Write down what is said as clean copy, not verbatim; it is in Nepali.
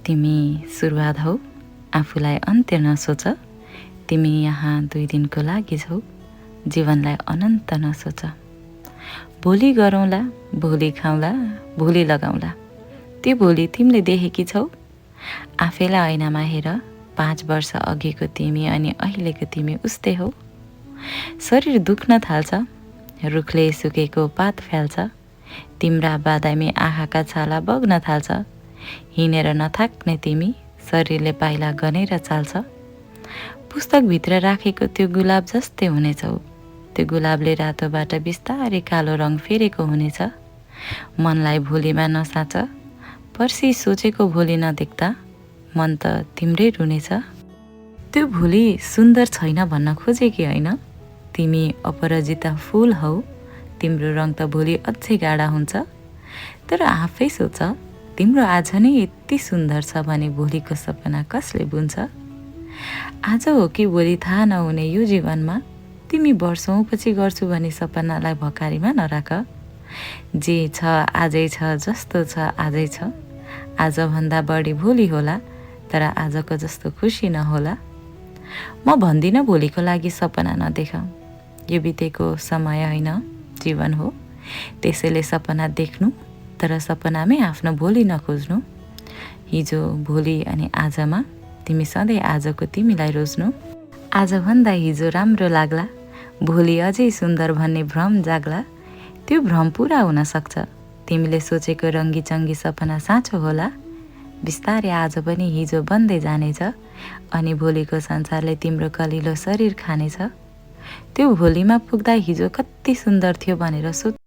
तिमी सुरुवात हौ, आफूलाई अन्त्य नसोच। तिमी यहाँ 2 दिनको लागि छौ, जीवनलाई अनन्त नसोच। भोलि गरौँला, भोलि खाउँला, भोलि लगाउँला, त्यो भोलि तिमीले देखेकी छौ? आफैलाई ऐनामा हेर, 5 वर्ष अघिको तिमी अनि अहिलेको तिमी उस्तै हौ। शरीर दुख्न थाल्छ, रुखले सुकेको पात फाल्छ, तिम्रा बादामी आँखाका छाला बग्न थाल्छ। हिँडेर नथाक्ने तिमी, शरीरले पाइला गनेर चाल्छ। पुस्तकभित्र राखेको त्यो गुलाब जस्तै हुनेछौ, त्यो गुलाबले रातोबाट बिस्तारै कालो रङ फेरेको हुनेछ। मनलाई भोलिमा नसाच, पर्सि सोचेको भोलि नदेख्दा मन त तिम्रै रुनेछ। त्यो भोलि सुन्दर छैन भन्न खोजेकी होइन, तिमी अपराजिता फुल हौ, तिम्रो रङ त भोलि अझै गाढा हुन्छ। तर आफै सोच, तिम्रो आज नै यति सुन्दर छ भने भोलिको सपना कसले बुन्छ? आज हो कि भोलि थाहा नहुने यो जीवनमा, तिमी वर्षौँपछि गर्छु भने सपनालाई भकारीमा नराख। जे छ आजै छ, जस्तो छ आजै छ। आजभन्दा बढी भोलि होला, तर आजको जस्तो खुसी नहोला। म भन्दिनँ भोलिको लागि सपना नदेख, यो बितेको समय होइन, जीवन हो। त्यसैले सपना देख्नु, तर सपनामै आफ्नो भोलि नखोज्नु। हिजो, भोलि अनि आजमा तिमी सधैँ आजको तिमीलाई रोज्नु। आजभन्दा हिजो राम्रो लाग्ला, भोलि अझै सुन्दर भन्ने भ्रम जाग्ला। त्यो भ्रम पुरा हुन सक्छ, तिमीले सोचेको रङ्गीचङ्गी सपना साँचो होला। बिस्तारै आज पनि हिजो बन्दै जानेछ, अनि भोलिको संसारले तिम्रो कलिलो शरीर खानेछ। त्यो भोलिमा पुग्दा हिजो कति सुन्दर थियो भनेर सोच।